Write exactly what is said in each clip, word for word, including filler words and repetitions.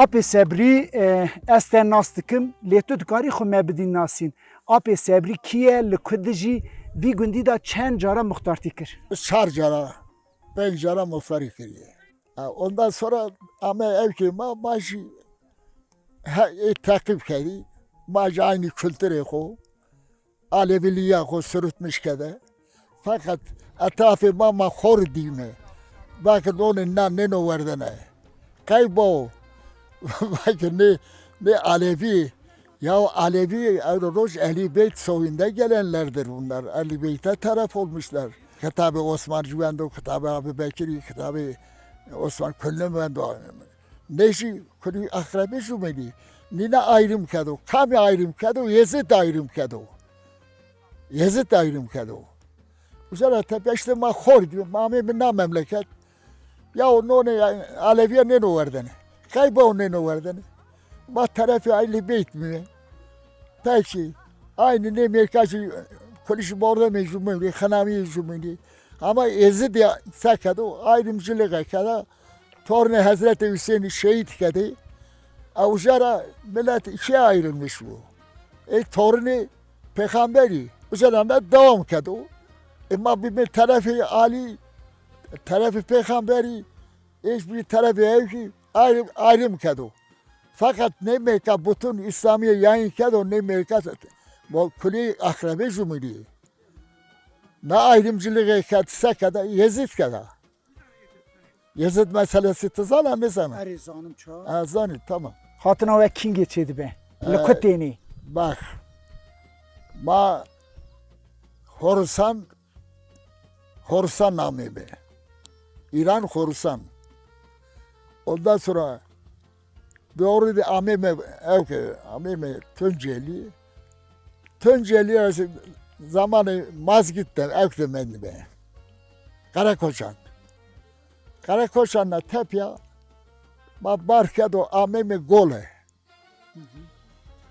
Apê Sebrî, e, ez te nas dikim, lê tu dikarî xwu me bidî nasîn. Apê Sebrî kî ye, li ku dijî, vî gundî de çend cara muxtartî kir? Çar cara, penc cara muxtarî kiriye. Ha, ondan sonra ame ewkê ma, ma jî he, ê teqîb kedî. Ma jî aynî kulturê xo, alevîlîya xo sirutmiş kede. Feqet etrafê ma, ma xor dîme. Belkî nonê na nêno werdene. Qey bo? Belkî nê, nê alevî. Ya alevî, ewro roj Ehlî Beyt soyunda gelenlerdir bunlar. Ehlî Beyt'e taraf olmuşlar. Kitabê Osman jî wendo, kitabê Ebu Bekirî, kitabê Osman kulî wendo. Nê jî kulî eqrebê jumînî. Nîna ayrım kedo. Kamî ayrım kedo? Yezid ayrım kedo. Yezid ayrım kedo. Uca ra tepe işte ma xor dî, ma amê mi na memleket. Ya o nonê alevîye nêno werdene. Qey bo nêno werdene? Ma terefê Ehlî Beyt mi? Peki, aynî nê mêrka jî kulî jî mordemê jumînî, xinamîyê jumînî. Ama Yezid ya se kedo? Ayrımcılık keda. Torunê Hezretê Hüseyinî şehîd kedê. E, uca ra millet ikiye ayrılmış bu. E, torunê pêxamberî uca ra ne devam kedo. E, ma bîme terefê Alî, terefê pêxamberî, êş bî terefê ewkî ayrım, ayrım kedo. Feqet nê mêrka bütün Îslamîye yayın kedo, nê mêrka bo kulî eqrebê jumînî. Ne ayrımcılığı ked, se keda? Yezid keda. Yezid meselesi ti zana, nêzana? Erê, zanim ça. Ha, zanî, tamam. Hatina we kîngê çêdibe? Li ku tenî? Bak, ma Horasan, Horasan namê be. İran Horasan. Ondan sonra doğru de amême, ewke, amême Tunceli. Tunceli zamanê Mazgît de, ewk de mendîme. Karakoçan. Karakoçan na tepya ma bar kedo amême Gole.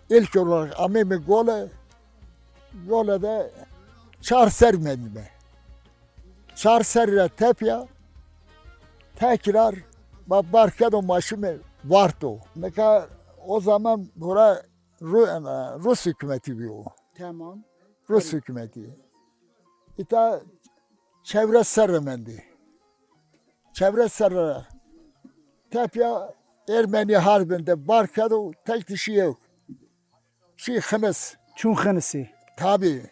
İlk olarak amême Gole, Gole de çar ser mendîme. Çar serre tepya tekrar ma bar kedo ma şime Varto. Nika o zaman bura Ru-, Rus hükümeti bi o. Tamam. Rus hükümeti. Îta çevre serre mendî. Çevre serre tepya Ermenî harbinde bar kedo, tek dişi yok. Şî Xinis. Çûn Xinisî? Tabii.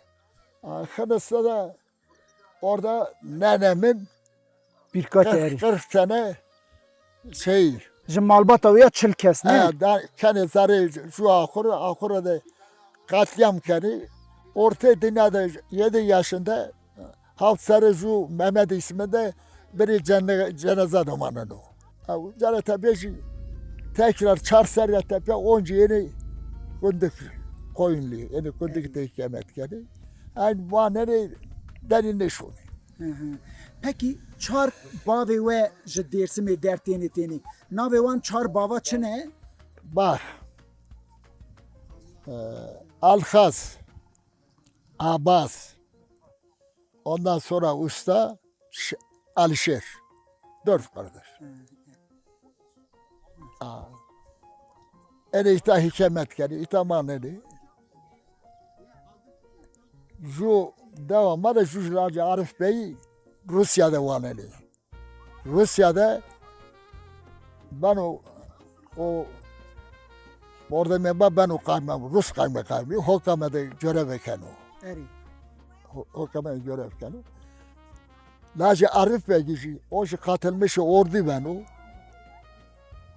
A, Xinis'te de orada nenemin birkaç kırk, erî, kırk tane şey. Ji malbata wî ya çil kes, ne? He, da, kenê zerê ju axur, axur de katliam kenî. Ortê dinya de yedi yaşında Hawt serrê ju Mehmet isminde birî cene-, cenaza de maneno. Ew cere tepya jî tekrar çar serre tepya oncî yenî Gundik Koyunlu, yenî Gundik de îkamet kenî. Eyn vanenê derî nêşonî. Hı hı. Pekî çar bavê we ji Dêrsimê dertênê tênî. Navê wan çar bava çi ne? Bah. E, Alxaz. Abbas. Ondan sonra usta Ş-, Alişer. Dört kardeş. Aa. Ene îta hîkamet kenî, îta manenî. Ju dewa ma de ju jî lacê Arif Beyî Rûsya de wanenî. Rûsya de beno o mordemê ma beno qayme-, Rus qaymeqamî, hokame de görev keno. Erê. Ho-, hokame de görev keno. Lacê Arif Begî jî, o jî katılmışê ordî beno.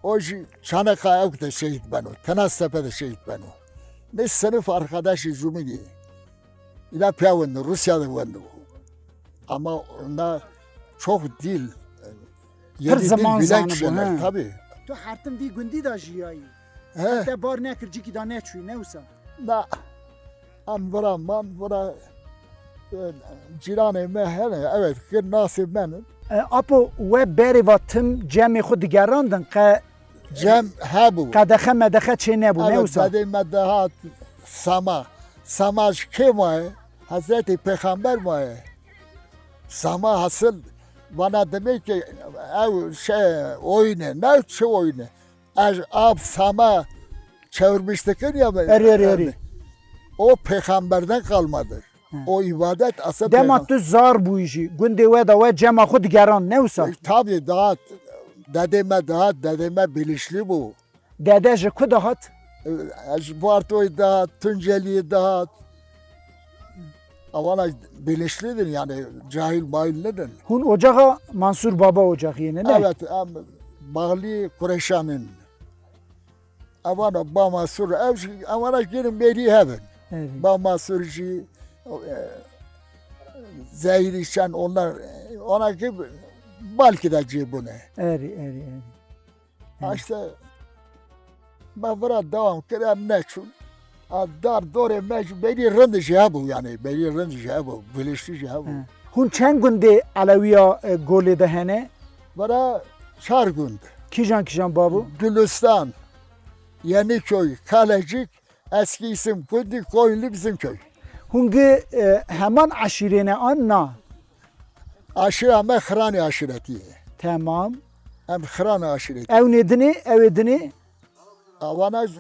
O jî Çaneqa ewk de şehîd beno, Tenaztepe de şehîd beno. Nê sinif arkadaşê jumînî. Îna pîya wendo, Rûsya de wendo. Ama na çok dil, yedi dil bilen kişiler, tabii. Tu hertim vî gundî de jiyayî. He. Te bar nekir, cikî de neçûyî, ne wisa? Na. An vira man, vira, e, cîranê me hene, evet, ki nasê men in. E, apo, we berê va tim cemê xwu digerandin, qe Cem hebû. Qedexe medexe çê nebû, ne wisa? Evet, bedê me de hat sama. Sama ji kê maye? Hezretê Pêxember maye. Sama hasil vana demek ki ew şey oyune, ne çi oyune? Ez ab same çevirmiştikin ya. Erî, erî, erî. O peyxamberden kalmadır. Hı. O ibadet asıl Dema peyxam- tu zar bûyî jî, gundê we de we cema xwu digeran, ne wisa? E, tabii daha dedeme daha dedeme bilinçli bu. Dede ji ku de hat? E, ji Bartoyî de hat, Tuncelî de hat. Avana bilinçlidir yani, cahil mahil nedir? Hûn ocaxa Mansur Baba ocaxî yêne, ne? Evet, em bağlı Kureşan'ın. Avana Ba Mansur, ev jî, avana gelin beri hevin. Evet. Ba Mansur jî, e, Zehir içen onlar, ona ki belki de cebune. Erî, erî, erî. Ha işte, ma vira devam kir, em neçûn. A dar dorê me jî belî rind jî hebû, yani belî rind jî hebû, bilinçli jî hebû. He. Hûn çend gundê Elewîya, e, Golê de hene? Vira çar gund. Kîjan kîjan babo? Gülistan, Yeniköy, Kalecik, Eski İsimkundi, Koyunlu, Bizimköy. Hûn gi, e, heman eşîrê ne an na? Aşîra me Xiranê aşîretî yê. Temam. Em Xiranê aşîretî. Ewnê dinê, ewê dinê? Awana ez,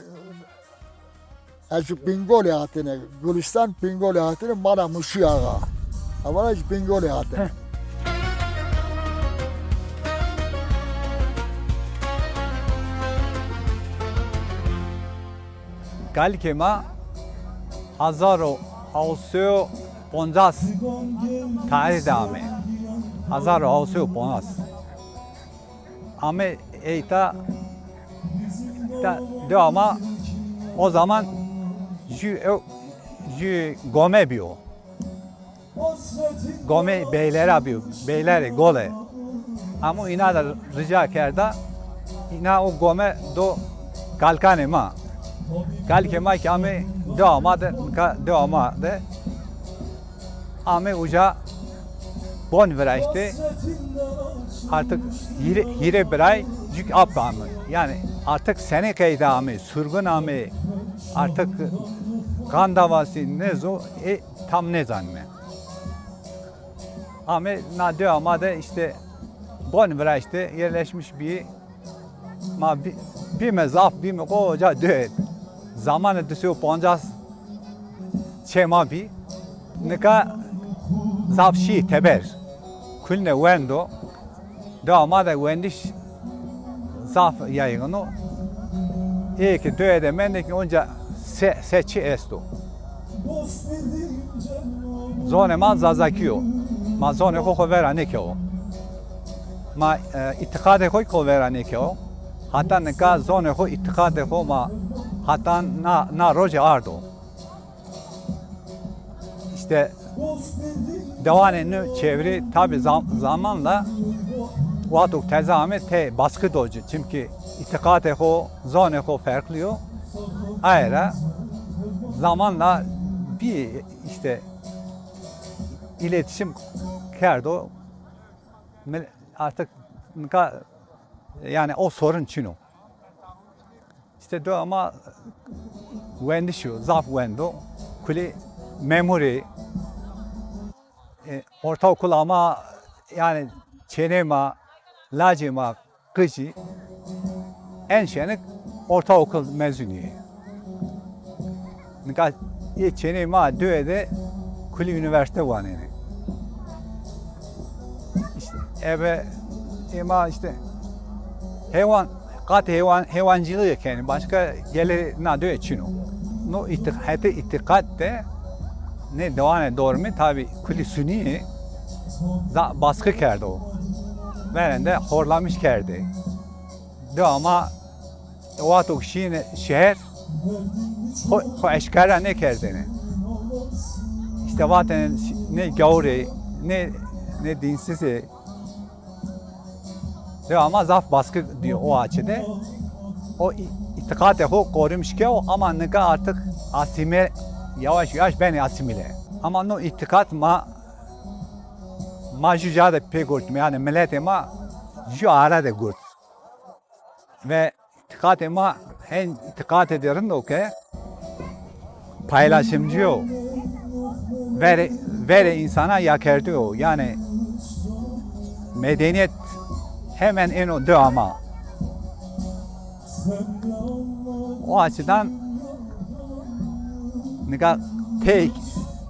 ez Bingolê hatine, Gulistan Bingolê hatine, mala Muşî Axa. Awana ez Bingolê hatine. Heh. Kalikê ma hezar û hewt sey û poncas tarîh de ame. Hezar û hewt sey û poncas. Ame ey ta, ta dewa ma o zaman jü, jü gome biyo. Gomê beylera bîyo, beylerê gole. Amo îna de rica kerda, îna o gome do kalkanê ma. Kalkê ma ki amê dewa ma de, nika dewa ma de amê uca bon viraştê. Artık hîrê, hîrê biray cük ap amê. Yani artık senî qeyde amê, surgun amê, artık kan davası ne zo, e, tam nêzanîme. Amê na dewa ma de işte bon viraştê, yerleşmiş bî. Ma bî-, bîme zaf, bîme koca dewe. Zamanê di sey û poncas çê ma bî. Nika zaf şî teber. Kulîne wendo. Dewa ma de wendiş zaf yaygın o. Ê ki dewe de mendê ki onca se, se çi esto. Zonê ma Zazakî yo. Ma zonê xo xo vera nêkewo. Ma, e, îtîqatê xo xo vera nêkewo. Hata nika zonê xo, îtîqatê xo ma hata na, na roje ardo. İşte dewanê nu çevre tabi zam-, zamanla wexto teze ame tey baskı doci. Çünkü îtîqatê xo, zonê xo ferqlî yo. Aye ra zamanla bir işte iletişim kerdo. Mil-, artık nika yani o sorun çin o. İşte dewa ma wendiş o, zaf wendo. Kulî memurî, e, ortaokul ama yani çênê ma, lacê ma, qijî en şenik ortaokul mezunî. Nika yê çênê ma dewe de kulî unîversîte wanenê. İşte ebe ê ma işte heywan, qatê heywan, heywancılığı kenî. Başka gelirî na dewe çin o. No îtî-, hetê îtîqat de nê dewanê dormî tabi kulî sunî za-, baskı kerdo. Verên de horlamiş kerdê. Dewa ma wexto şîne şeher xo, xo eşkera nêkerdêne. İşte vatêne nê gawurê, nê, nê dînsizê. Dewa ma zaf baskı diyor o açıda. O î-, îtîqatê xo korumuş keo ama nika artık asime, yavaş yavaş benê asimile. Ama no îtîqat ma, ma jü ca de pê gurtme, yani miletê ma jü ara de gurt. Ve îtîqatê ma hen îtîqatê de rind o ke paylaşımcı o. Verê, verê însana yakerdî o. Yani medeniyet hemen êno dewa ma. O açıdan nika tey,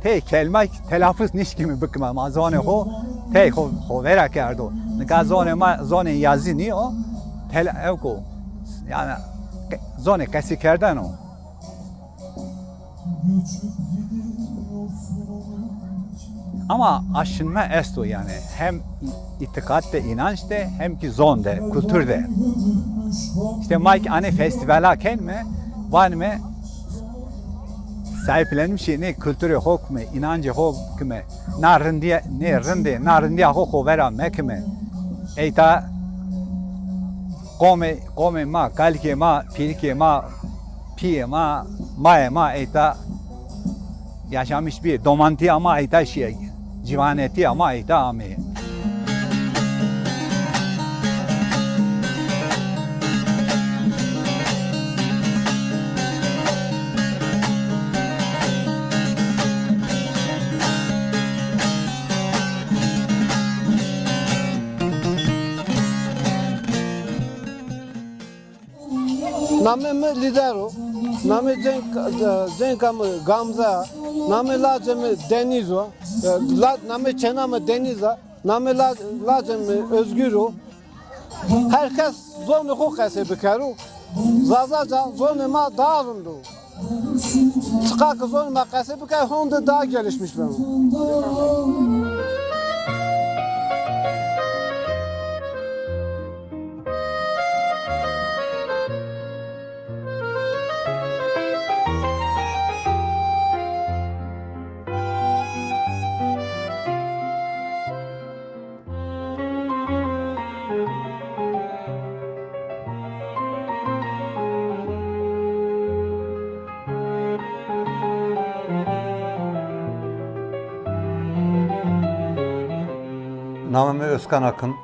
tey kelmek telaffuz nişkîme bikime. Ma zonê xo tey xo, xo vera kerdo. Nika zonê ma, zonê yazî nîyo. Tel-, ewko, yani, ke-, zonê qesî kerdeno. Ama aşinme esto yani, hem îtiqat de, inanç de, hem ki zon de, kultur de. İşte ma ki anê festîvala kenme, vanime sahiplenmişê nê kulturê xo kime, inancê xo kime, na rindîye, nê rindê, na rindîya xo xo vera mekime. Eyta qomê, qomê ma, kalikê ma, pîrikê ma, pîyê ma, mayê ma eyta yaşamış bî. Domantîya ma eyta şîye, ciwanetîya ma eyta amê. Namê mi Lider o. Namê cenk, cenka mi Gamze a. Namê lacê mi Deniz o. E, la-, namê çêna mi Deniz a. Namê la-, lacê mi Özgür o. Her kes zonê xo qesê bikero. Zazaca zonê ma daha rind o. Çiqa ki zonê ma qesê bikero, honde daha gelişmiş beno. Namê mi Özkan Akın.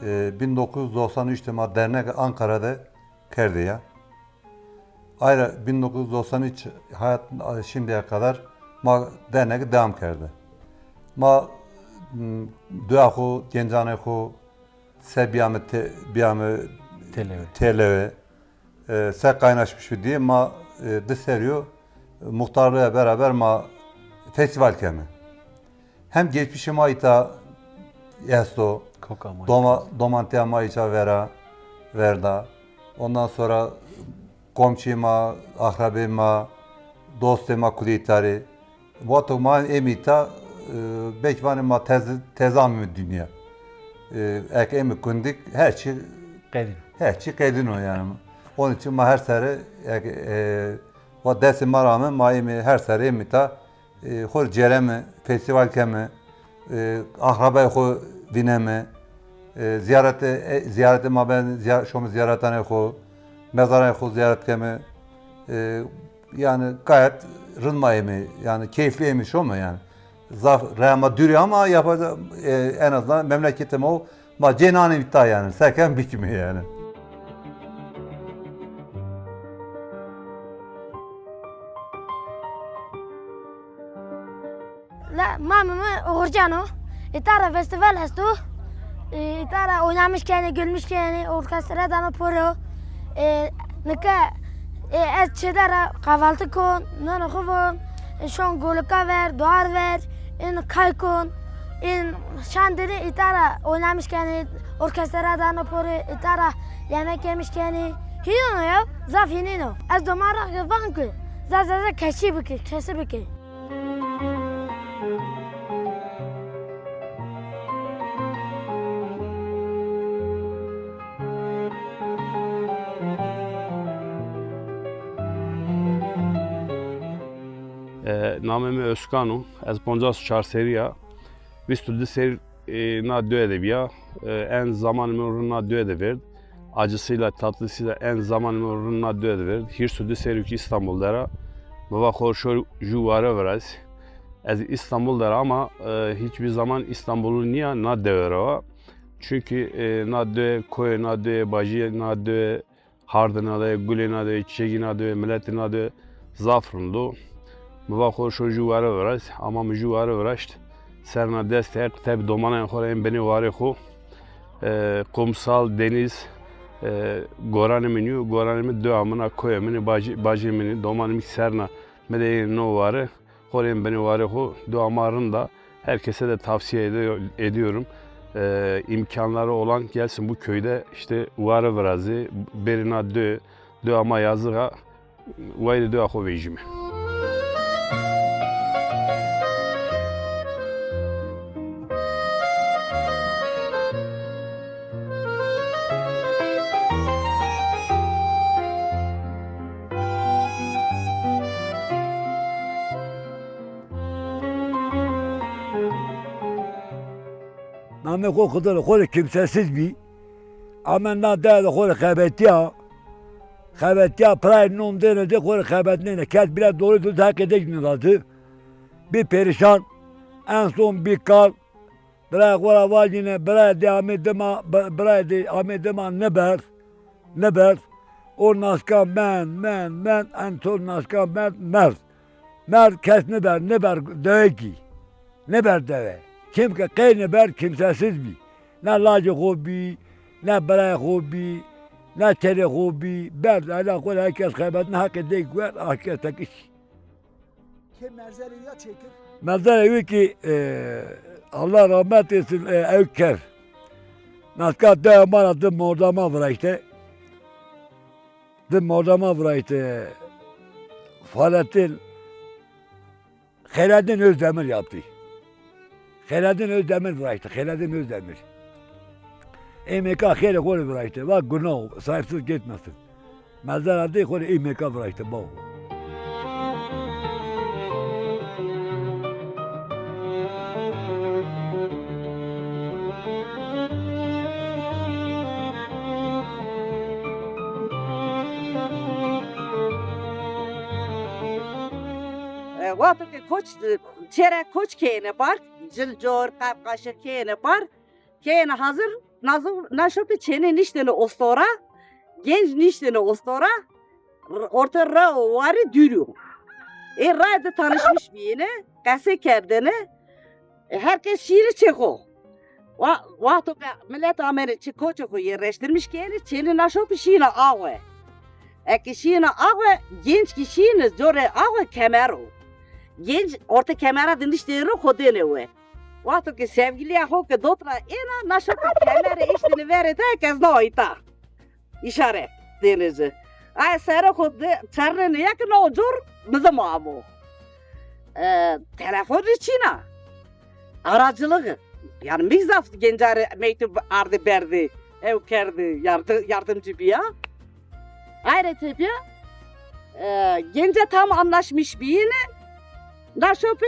E, bin dokuz yüz doksan üç de ma dernek Ankara de kerdî ya. Ayrı bin dokuz yüz doksan üç hayat, şimdiye kadar ma dernek devam kerdî. Ma, m, dua xo, gencanê xo, se biyame te-, biyame Têlewe. Têlewe. E, se kaynaşmış bir diye ma, e, di serî yo, e, muhtarlığa beraber ma festival keme. Hem geçmişê ma îta esto, Koka ma. Doma-, domantîya ma îta vera, verda. Ondan sonra komşî ma, akrabê ma, dostê ma kudê îta rê. Wexto ma êmî îta, e, belkî vanê ma tez-, tez amîme dinya. E, eke êmî kundik, her çî, qedîn. Her çî qedîn o yani. Onun için ma her serre, eke, e, wa destê ma ra ame, ma êmî her serre êmî îta, e, xo rê cêreme, festîval keme, e, akrabayê xo vîneme, e, zîyaretê, e, zîyaretê ma ben, zîya-, şome zîyaretanê xo, mezarê xo zîyaret keme, e, yani gayet rind ma êmî, yani keyflî êmî şome yani. Zaf reya ma dûrî ama yapaca-, e, en azından memleketê ma o, ma cê nanê îta yani, se kem bikime yani. La, mamê mi Oğurcan o. Îta ra festîval esto. E, îta ra oynamiş kenê, gülmüş kenê, orkestra dano poro. E, nika, e, ez çêde ra kahvaltı kon, nonê xo von, e, şon golika ver, duar ver, in kay kon, in şan diri îta ra oynamiş kenê, orkestra dano poro, îta ra yemek yemiş kenê. Hînîn o ya, zaf hînîn o. Ez doma ra van ki, za, za, za, kesî bike, kesî bike. E, namê mi Özkan o. Ez poncas û çar serî ya. Vîst û di serî, e, na due de bîya. E, en zamanê mi rind na due de vêrd. Acısıyla, tatlısıyla en zamanê mi rind na due de vêrd. Hîrs û di serî ki Îstanbul der a. Mi va xo şo jû ware viraz. Ez Îstanbul der a ama, e, hiçbir zaman Îstanbulû nîya na dewe ra wa. Çünkü, e, na due, koyê na due, bajîyê na due, hardê na due, gulê na due, çiçegî na due, miletê na due zaf rind o. Mi va xo şo jû ware viraz, ama mi jû ware viraşt. Ser na dest her teb domanayê xo ra ên binê warê xo. E, kumsal, deniz, E, goranê mi nîyo, goranê mi dewa min a, koyê min ê, bacê, bacê min ê, domanê mi kî serna. Mi de ê no ware, xo rê ên binê warê xo, dewa ma rind a. Herkese de tavsiye ede-, ediyorum. E, imkanları olan gelsin bu köyde, işte ware virazê, bêrê na dewe, dewa ma yazık a, wayirê dewa xo vejîme. Namê xo Xidir, xo rê kimsesiz bî. Ame na dewe de xo rê xebetîya. Xebetîya, pirayê non dêne ci, xo rê xebetnêne. Kes bîle dorê ci, heqê dêk nêda ci. Bî perîşan. En son bî kal. Birayê xo ra vajîne, birayê dê amê dima, bi-, birayê dê amê dima nêberd, nêberd. O naska mend, mend, mend, en son naska mend, merd. Merd, kes nêberd, nêberd dewe kî. Nêberd dewe. Çimke qey nêberd, kimsesiz bî. Ne lajê xo bî, ne birayê xo bî, ne çerê xo bî. Berd, ela xo ra her kes xebetne, heqê dêk werd, a kes tekiş. Kê merzerê ya çêkir? Merzerê wî kî, e, Allah rahmet eylesin, e, ew ker. Naska dewa ma ra di mordema viraşte. Di mordema viraşte. Fahrettin, Xeyreddin Özdemir yaptı. Xeyreddin Özdemir viraştı. Xeyreddin Özdemir. Ê mêka xêrê xo rê viraştı. Va günah, sahipsiz gitmesin. Mezara dê xo rê ê mêka viraştı. Baw. E, wexto ke koç, çêre koç keyêne bar, cil cor, qep qaşiq keyêne bar, keyêne hazir, nazo, na şopî çênê niştêne ostora, genc niştêne ostora, r-, orte ra û warî dûrî yo. Ê raye de tanışmış bîyêne, qesey kerdêne, e, her kes şîyêne çê xo. Wa-, wexto ke milet amêne çê koçê xo yerleştirmiş keyêne, çênê na şopî şîyêne awe. Eke şîyêne awe, genc kî şîyêne corê awe kemer o. Genc orte kemera de niştêne ro, xo dêne we. Wexto ke sevgiliya xo ke dot ra êna, na şopî kemere eştêne verê de, kes na oyta. Îşaret dêne ci. Aye sere xo de çernêne ya ke no cor mi de ma amo. E, telefon rê çîna. Aracılığı. Yani mi zaf gencarê meytub ardê berdê, ew kerdê, yardı-, yardımcı bîya. Ayrı tepya, e, gence tam anlaşmış bîyêne. Na şopî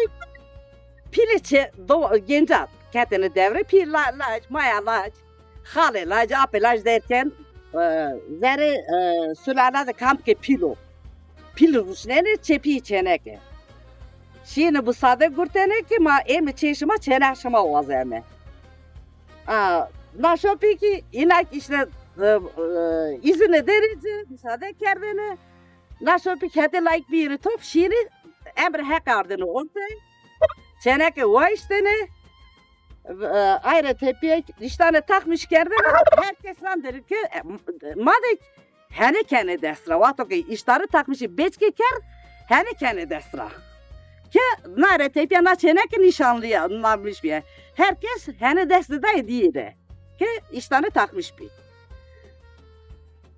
pîlê çê, do-, genca ketêne devre, pîl la-, lac, maya lac. Xalê lac, apê lac derken, e, zerê, e, sulala de kam ke pîl o. Pîl ruşnenê, çê pîyê çêneke. Şîyêne musade gurtene ke ma ême çê şima, çênek şima wazeme. A, na şopî kî înak îşte, e, e, îzine dêne ci, musade kerdene. Na şopî kî hetê layik bîyêne top, şîyêne emrê Heq ardêne orte. Çêneke wayiştêne. E, ayrı tepiyek, îştane takmiş kerdene, her kes zandêne ke, e, ma de hene kenê dest ra. Wexto ke îştane takmişî beçke kerd, hene kenê dest ra. Ke na re tepiya na çêneke nîşanlî ya, namiş bîye. Her kes hene dest de dayê dîyê de. Ke îştane takmiş bî.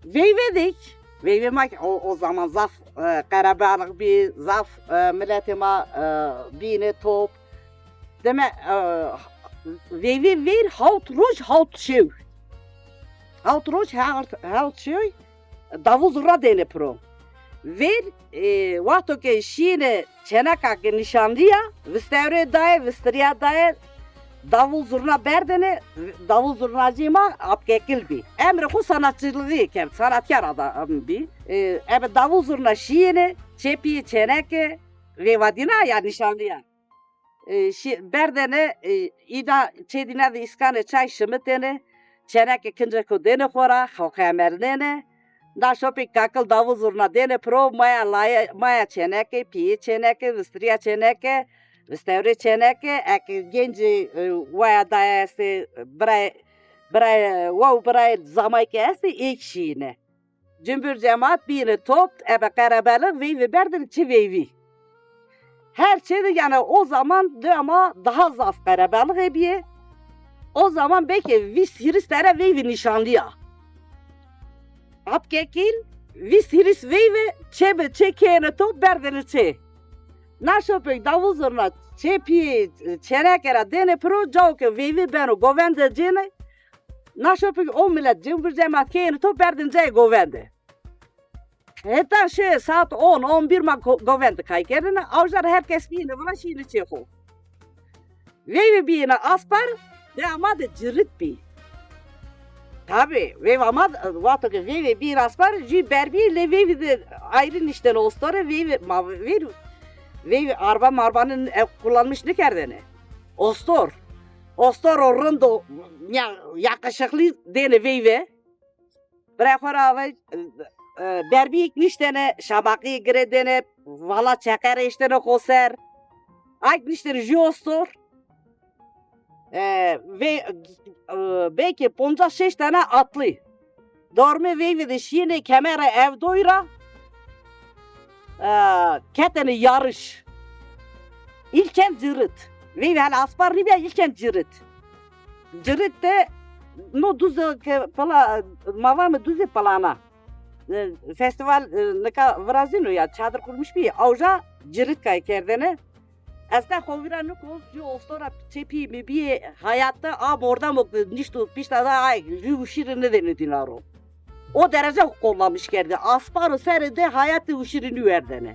Veyve de kî, veyvê ma kî o, o zaman zaf, e, qerebalix bî, zaf, e, miletê ma, e, bîne top. Deme, e, veyvê veyr hawt roj hawt şew. Hawt roj hawt, hawt şew davul zurna dêne piro. Veyr, e, wexto ke şîyêne çêneka ke nîşanlî ya, vistewrê daye, vistirîya daye, davul zurna berdêne, davul zurnacîyê ma Apkekil bî. Emrê xo sanatçılığı kerd, sanatkar adam bî. E, ebe davul zurna şîyêne, çê pîyê çêneke, veyvadîna ya, nîşanlî ya. E, şî-, berdêne, e, îna çêdîna de îskanê çay şimitêne, çêneke kinceko dêne xo ra, xo qemernêne. Na şopê kakil davul zurna dêne piro, maya laye, maya çêneke, pîyê çêneke, vistirîya çêneke, vistewrê çêneke, eke gencê, e, waya daye estê, birayê Birayê, wa û birayê zamay ke estê, êk şîyîne. Cimbir cemaat bîyine top, ebe qerebelix veyvê berdin çê veyvî. Her çê de, yanî o zaman döma daha zaf qerebelixê bîye. O zaman belkî vîst hîris tene veyvî nîşanlî ya. Apkekîn vîst hîris veyvî çê bi çê kêne top berdêne çê. Na şopek davul zurna çê pîyê çêneke ra dêne piro, cao ke veyvî beno govende cêne. Na şopek o milet cimbir cemaat kêne top berdêne cayê govende. Heta şê saet on, on bir ma go-, govende kay kerdêne. Awja ra her kes bîyêne vila şîyêne çê xo. Veyvî bîyêne aspar, dê ama de cirit bî. Tabî, veyvî ama de, wexto ke veyvî bîyêne aspar, jû berbî, lê veyvî de ayrî niştêne ostore, veyvî, ma veyvî, veyvî arba marbanê, e, kullanmış nêkerdêne. Ostor. Ostoro rind o, ya, yakışıklı dêne veyvî. Birayê xo ra ve, e, e, berbîyêk niştêne, şabaqî girêdêne, vala çeqer eştêne xo ser. Ayk niştêne jû ostor. E, ve, e, belkî poncas şeş tane atlı. Dormê veyvî de şîyêne kemere evdoy ra, e, ketêne yarış. İlken cirit. Veyvî hele aspar nîbîya, ilken cirit. Cirit de no duze ke pila, ma vame duzê pilana. E, festival, e, nika virazîno ya, çadır kurmuş bî, awja cirit kay kerdêne. Ez qe xo vîra niko, jû ostora çê pî mi bîyê, hayatta a mordemo ke nişto pişta da ay, jû uşîrî nêdêne dîna ro. O derece kollamış kerdê. Asparo serê de hayatê uşîrî nêwerdêne.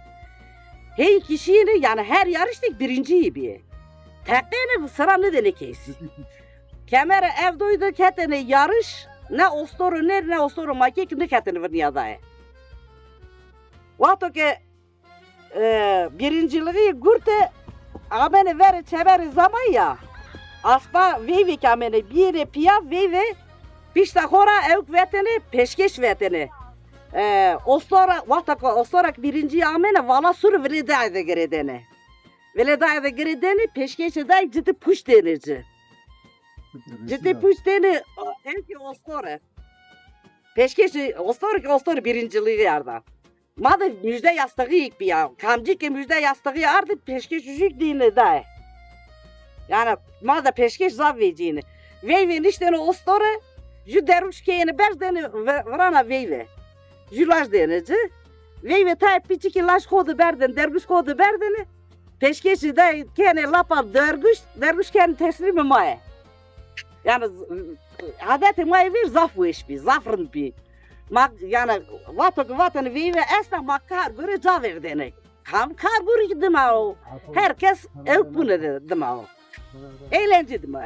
Hey kişîyêne, yanî her yarış de birincî bîyê. Teqêne, sira nêdêne kes. Kemere evdoy de ketêne yarış, ne ostoro nêr, ne ostoro makek nêketêne vernîyadaye. Wexto ke e, birinciliğî gurte, amêne verê çeverê zamay ya. Aspa veyvêk amêne, bîyêne pîya veyvê, pişta xo ra ewk vetêne, peşkêş vetêne. E, ostora, wexta ke ostorak birincî amêne, vala sûrî vilê daye de girêdêne. Vilê daye de girêdêne, peşkêşê daye citê puşt dêne ci. Citê puşt dêne, ewkê ostore. Peşkêşê ostore ke ostore birinciliğî arda. Ma de mujde yastığî bîya. Kamcî ke mujde yastığî ardî, peşkêş jûk dîne daye. Yanî ma de peşkêş zaf vecîne. Veyvê niştêne ostore, jû derwîş keyêne berz dêne ve-, virana veyve. Jû laj dêne ci. Veyve tayê pîçikî laj xo de berdêne, derwîş xo de berdêne. Peşkêşî de kenê lapa derwîş, derwîş kenê teslîmê ma ye. Yanî z-, adetê ma yê vîr zaf weş bî, zaf rind bî. Ma, yanî, vato ke vatêne veyve esta, ma kar gore ca verdêne. Kam kar gore kî dima o. Her kes ewk bune de dima o. Eğlence dima.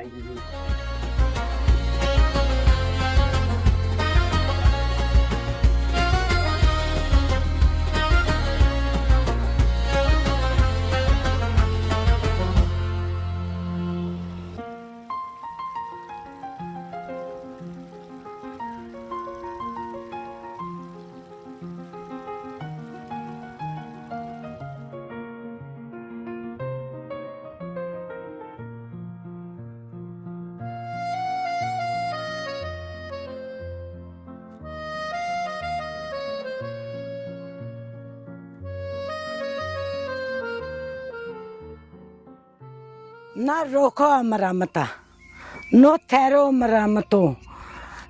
Na roka mi ra mita. No tero mi ra mito.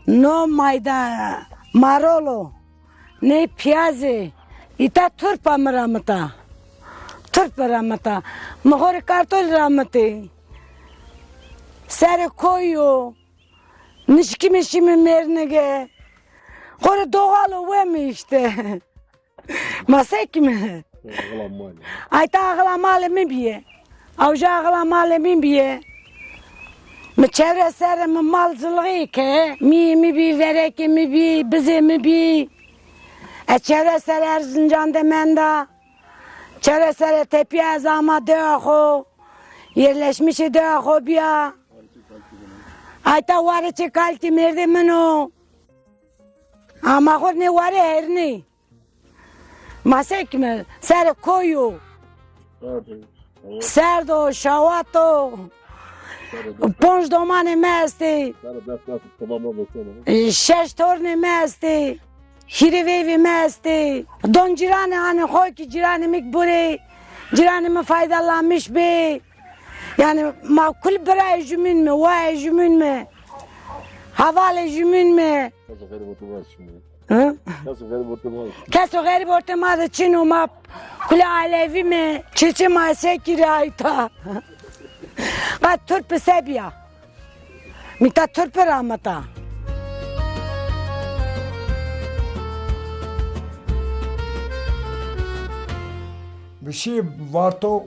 No mayda marolo. Nê piyazê. Îta turpa mi ra mita. Turp mi ra mita. Mi xo rê kartol ra mitê. Serê koy o. Nişkî mi şîme mêrnige. Xo rê doğal o, weme îşte. Ma se kîme? Axila malê. Ayta axila malê mi bîye. Awja axila malê mi bîye. Mi çewre serre mi malcilixî ke. Mîyê mi bî, verekê mi bî, bizê mi bî. Ez çewre serre Erzincan de menda. Çewre serre tepîya ez ama dewa xo. Yerleşmişê dewa xo bîya. Ayta warê çê kalkî mêrdê min o. Ama xo nê warê hernî. Ma se kîme, serê koy o. Serd o, şawat o. Ponc domanê mi estê. Şeş tornê mi estê. Hîrê veyvê mi estê. Don cîranê anê xo kî cîranê mi kî burê. Cîranê mi faydalanmiş bê. Yanî ma kul birayê jumîn mi, wayê jumîn mi, hevalê jumîn mi. Keso xerîb ortê ma de çin o. Hı? Keso xerîb ortê ma de çin o. Keso xerîb ortê ma de çin o, ma kulê alevî mi, çiçê ma sekîrê ayta. Qet turpi se bîya. Mi ta turpi ramita. Bişî Varto,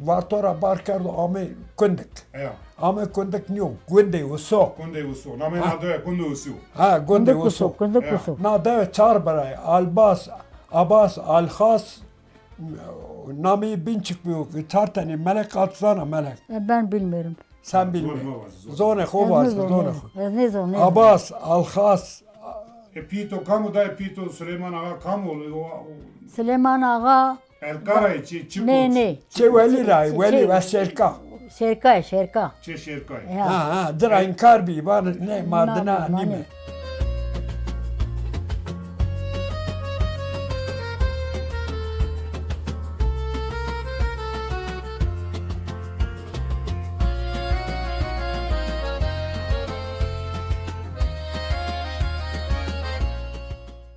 Varto ra bar kerdo amê Kundik. Eya. Amê Kundik nîyo, Gundê Uso. Gundê Uso. Namê na dewe Gundê Uso. Ha, Gundê Gundê Uso, Uso. Gundê Eya. Uso. Na dewe çar birayê. Albas, Abas, Alxas, namê yê bîn çik bîyo? Çar tenê. Melek, qet zana Melek? E, ben bilmiyorum. Sen bilmê. Zonê xo vaze, zonê xo. Ez nêzon, nêzon. Abas, Alxas. E, pîto kam o, dayê pîto Silêman Axa kam o? O, o Silêman Axa. Elkarayê çi, çi. Nê, nê. Çê Welî ra, Welî ve Şêrka. Şêrka, Şêrka. Çê Şêrka. Ya. Ha, ha, dira inkar bî, van nê, ma dina nîme.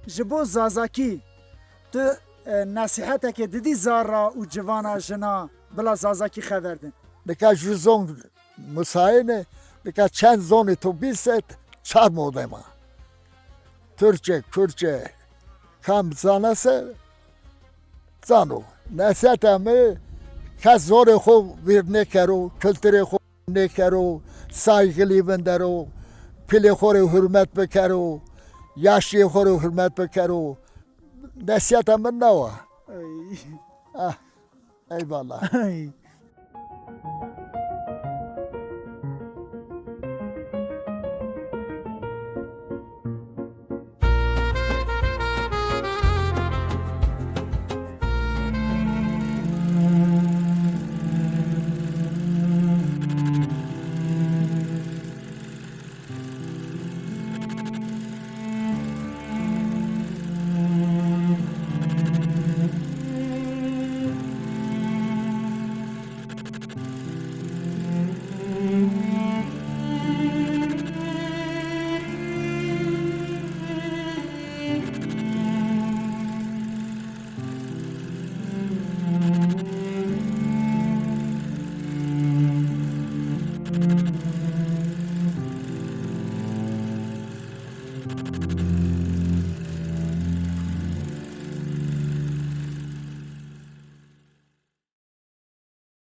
Ji bo Zazakî tu, e, nesîheteke didî zar ra û civana jina bila Zazakî xever din? Nika ju zon musayene, nika çend zonê to bîse, çar modema. Türkçe, Kürtçe, kam zanase, zano. Nesîheta mi, kes zonê xo vîr nêkero, kulturê xo nêkero, saygilî vindero, pîlê xo rê hurmet bikero, yaşlîyê xo rê hurmet bikero. Nesîheta mi na wa. Ey. Ah, eyvallah. Ey.